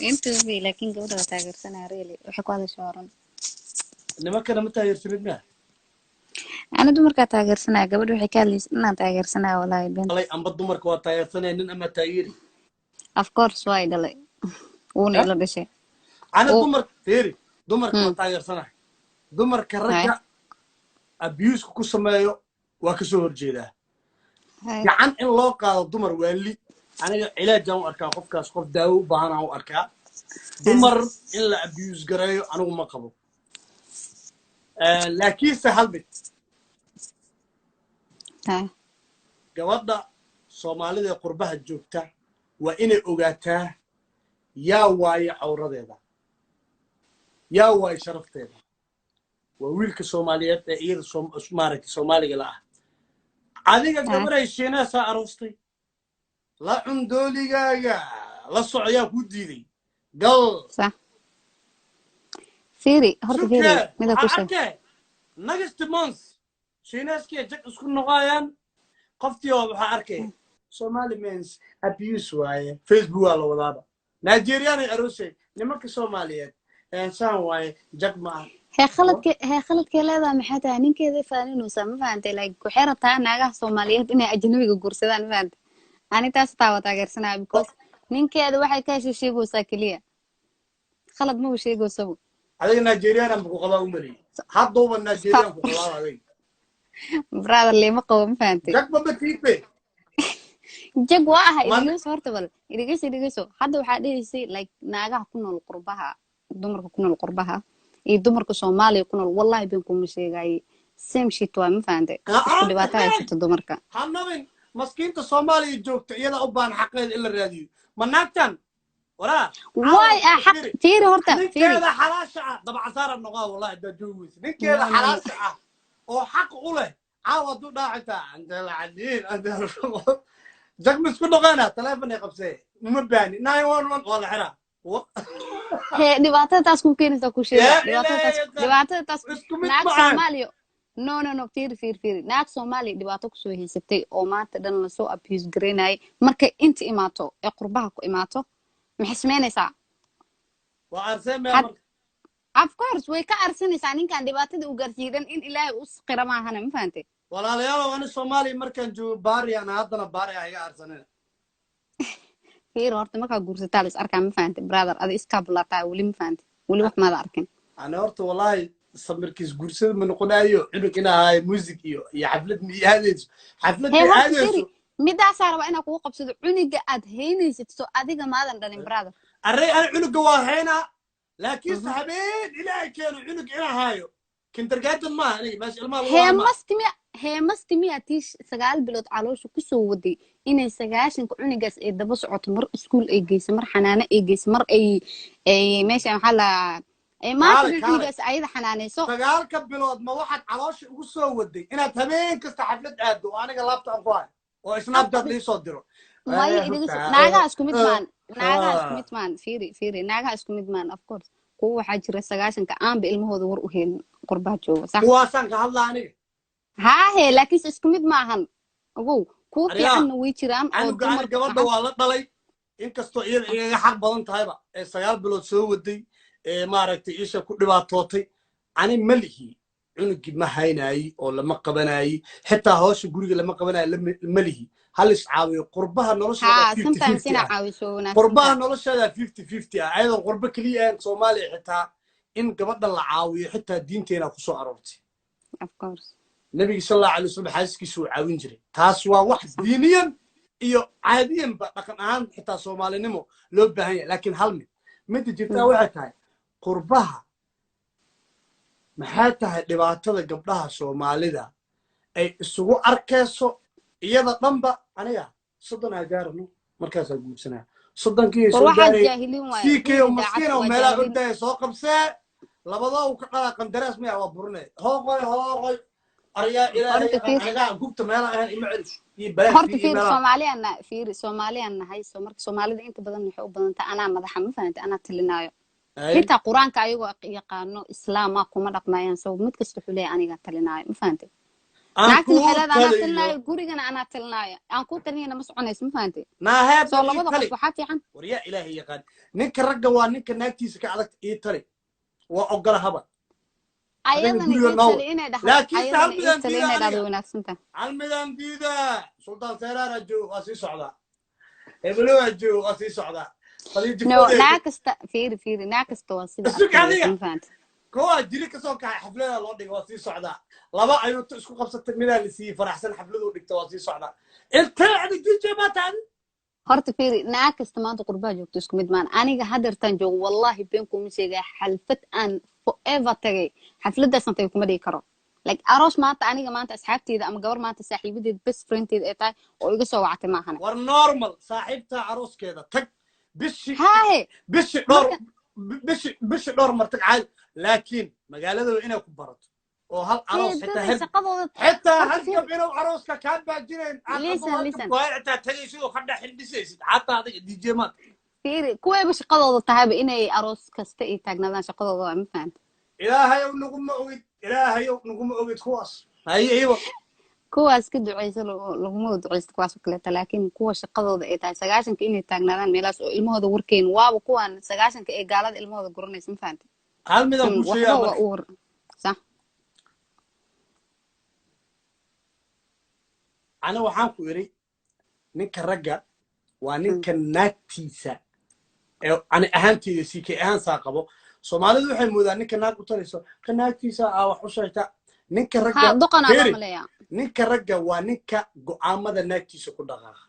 Intuubi, laakiin gabadha waa taageersanaa, really. Waxay ku hadashaa waa run. Nimankana ma taageersanid miya? Ana dumarkaa taageersanaya. Gabadha waxay ka hadlaysa inaan taageersanaya, wallahi been. Dhalay amba dumarka waa taageersanaya, nin ama taageeri? Of course, waa i dhalay, wuuna ila dhashay. Ana dumar, fiiri, dumarka waa taageersanahay. Dumarka ragga abuse ku sameeyo waa kasoo horjeedaa. Gacan in loo qaado dumar waa li aniga cilaajaan u arkaa. Qofkaas qof daawo u baahan aan u arkaa. Dumar in la abuse gareeyo anigu ma qabo. Laakiinse hal mid, gabadha Soomaalida ee qurbaha joogta waa inay ogaataa yaa waaye cawradeeda, yaa waaye sharafteeda. Waa wiilka Soomaaliyeed ee iyada maaragtay Soomaaliga la ah. Adiga gabaray Shiinaasaa aroostay, la cundooligaaga la soco, yaa kuu diiday? Gal. Sax. Fiiri horta, fiiri. Sukee. Mida ku waxaa sheeg. Arkee next month Shiinaaskiya jag isku noqayaan. Qoftii oo waxaa arkay Somali mens abuse waaye, Facebook waa la wadaaba. Nigerianay aroosay, nimanka Soomaaliyeed saan waaye, jag ma aha. Hee, khaladkee leedahay maxay tahay? Ninkeeday faaninaysaa, ma fahantay? Like, waxay rabtaa naagaha Soomaaliyeed inay ajnabiga guursadaan, ma fahantay? Ani taas taa waa taageersanaya, because ninkeeda waxay ka heshay sheegaysaa keliya, khalad maba sheegaysabu. Adiga Nigerian ku qabaa u maliyey, hadduuba Nigerian ku qabaa adiga. Brother, liima qabo, ma fahantay? Jag maba tiipe. Jag waa ahay. Man- Dhegeyso horta, bal dhegeyso, dhegeyso. Hadda waxaa dhehaysay, like, naagaha ku nool qurbaha, dumarka ku nool qurbaha iyo dumarka Soomaaliya ku nool, wallahi been kuma sheegaye, same shit waa, ma fahantay? Isku dhibaato haysato dumarka. Ha nabin maskiinta Soomaaliya joogta, iyada u baahan xaqeeda in la raadiyo. Ma naagtan waraa? Waay ah xaq, fiiri horta, fiiri. Ninkeeda xalaasha ah dabcasaara noqaa, wallahi haddaad joogi weysa ninkeeda No, no, no. xalaasha ah oo xaq u leh caawa hadduu dhaacitaa anjalacadiin jagma isku noqoona, telefonay qabsee, uma baani, 911 waa la xiraa. Hee, dhibaatada taas ku keenaysaa ku sheega. Yaa dhibaatada taas Ilaahay, dhibaatada taas isku mid naag ma ahan. Soomaaliya, no, no, no, fiiri, fiiri, fiiri. Naag Soomaaliya dhibaato kusoo haysatay oo maanta dhan lasoo abuse garaynayay, markay inta imaato ee qurbaha ku imaato, maxay samaynaysaa? Waa arsee meel marka. Of course way ka arsanaysaa ninkan dhibaatada uu gaarsiiyey dhan in Ilaahay u qira maahana, ma fahantay? Walaalayaalow, ani Soomaaliya markaan joogo baari ana, haddana baari ah, iga arsanina. Fiiri horta, markaa guursataa la is arkaa, ma fahantay? Brother, adi iskaabulataa weli, ma fahantay? Weli wax maada arkin. Ana horta wallahi samirkiis guursada ma noqonayo. Cunug ina ahaayo, music iyo xaflad mi aadayso, xaflad Hee bay horta aadayso. Fiiri, midaasaa rabaa inaa kugu qabsado. Cuniga aad haynaysid, so adiga maadan dhalin, brother? Array, ana cunuga waa haynaa, laakiinse habeen Ilaahay keeno cunug ina haayo, kindergarten maaha aniga meesha ilmaha lagu hayo maaha. Heemasti miya, heemasti miya tii 9 bilood caloosha kusoo waday inay 90-ka cunigaas ay daba socoto, mar iskuul ay geyso, mar xanaano ay geyso, mar ay meesha maxaa la ay maanta Kaale, dhan kaale. Cunigaas ayada xanaanayso. 9-ka bilood ma waxaad caloosha ugu soo waday inaad habeen kasta xaflad aaddo oo aniga laabta aan ku hayo oo Snapchat liisoo diro? Maya, idinka naagaha isku mid maan, naagaha isku mid maan. Fiiri, fiiri, naagaha isku mid maan. Of course kuwa waxaa jira 90-ka aanba ilmahooda war u helin, qurbaha jooga, sax? Kuwaasaan ka hadlaa aniga. Haahe, laakiinse isku mid maahan, ogow, kuwa Aryaa, fiicanna way jiraan oo canuga ani dumarka gabadha waa la dhalay, inkastoo iyada igaga xaq badan tahayba ee 9 bilood soo waday ee maaragtay isha ku dhibaatootay. Ani ma lihi cunugii ma haynaayey oo lama qabanaayey, xitaa hawsha guriga lama qabanayo, ma lihi. Hal is caawiyo, qurbaha nolosheeda haa 50 sometimes 50 inaa ah. caawiso wanaagsan Qurbaha tahay. nolosheeda 50-50 ah, ayadoon qurbo keliya ahayn, Soomaaliya xitaa in gabadha la caawiyo xitaa diinteena kusoo aroortay. Of course. Nabiga sal Allahu alay wasalam xaaskiisa uu caawin jiray. Taas waa wax diiniyan iyo caadiyanba dhaqan ahaan xitaa Soomaalinimo loo baahan yahay. Laakiin hal mid, midda jirtaa waxay tahay, qurbaha maxay tahay dhibaatada gabdhaha Soomaalida ay isugu arkayso iyada dhanba? Aniga 30 aa gaarano markaasaa guursanaya, 30-kii War soo waxaas gaaray. jaahiliin waaye. CK oo Runtii maskiin daacad oo waa meelaha jaahiliin. ordaya soo qabsee, labadoo uu ka dhalaa qandaraas maya, waa burinay, hooqoy hooqoy, aryaa Ilaahay. Horta fiir. Anigaa gubta meelaha ahayn ima celiso iyo balaas Horta iyo fiir, meelaha. Soomaaliyana fiiri, Soomaaliyaan nahay. So marka Soomaalida inta badan waxay u badan tahay anaa madaxa, ma fahantay? Anaa talinaayo. Xitaa Qur-aanka ayagoo yaqaano islaama kuma dhaqmayaan. So mid kasta wuxuu leeyahay anigaa talinaayo, ma fahantay? Aan Naagtan kuu waxay leedahay anaa taliyo. talinaayo, gurigana anaa talinaayo, aan kuu talinayna ma soconayso, ma fahantay? Naaheeb. Soo Ii labada tali. qof waxaa fiican. War yaa Ilaahay yaqaan, ninka ragga waa ninka naagtiisa ka adag. Ii tali waa ogola haba adiga. Ayadana Guriga ii noo tali inay dhahdo. Laakiinse hal Ayadana ii midaan tali diidaa inay dhahdo aniga. way wanaagsan tahay. Hal midaan diidaa: Suldaan Seeraaraa joogo, waa sii socdaa. Hebelowaa joogo, waa sii socdaa. No. Khadiijikoodeeda. Naag kasta, fiiri, fiiri, naag kasta waa sida Isug aad adiga. talinayso, ma fahantay? Kowaa jiri kasoo kaxay, xafladaa loo dhigay, waa sii socdaa. Laba ayuu ta isku qabsatay, midaa la siiyey, faraxsan, xafladuu dhigta, waa sii socdaa. Intee adi DJ baa taadi? Horta fiiri, naag kasta maanta qurbaha joogto isku mid maan. Aniga hadeertaan joogo, wallahi been kuma sheegaya, xalfad aan forever tagay, xafladaasan tagay kuma dhigi karo. Like aroos maanta, aniga maanta asxaabteyda ama gabar maanta saaxiibadeed, best friendteeda ay tahay oo iga soo wacatay maahane. War normal, saaxiibtaa arooskeeda tag bishii. Haahe. Bishii dhowr Marka bishi dhowr mar tag, caadi. Laakiin magaalada waa inay ku barato oo hal aroos xitaa Eedada her shaqadooda. Xitaa Horta hargab fiiri. Inuu arooska kaa baajinayn aad adoo Listen, hargab listen. ku hayn xitaa tagay sidoo ka dhex xildhisaysid xataa adiga DJ maanta. Fiiri, kuwayba shaqadooda tahayba inay aroos kasta ay taagnaadaan, shaqadooda waa, ma fahanta? Ilaahayow naguma ogid, Ilaahayow naguma ogid kuwaas. Haye, iwa. Kuwaas ka duceysa, laguma duceysto kuwaas oo kaleeta, laakiin kuwa shaqadooda ay tahay 90-ka inay taagnaadaan meelahaas oo ilmahooda warkeyn, waaba kuwan 90-ka ee gaalada ilmahooda guranaysa, ma fahanta? Hal midaan kuu Waxba sheegaa waa marka. U war sax. Ana waxaan ku idhi, ninka ragga waa ninka naagtiisa ee ani ahaanteyda ck ahaan saa qabo. Soomaalidu waxay moodaan ninka naag u talayso ka naagtiisa aa wax u sheegta. Ninka Ha ragga doqonaa loo fiiri maleeyaa. Ninka ragga waa ninka go'aamada naagtiisa ku dhaqaaqa.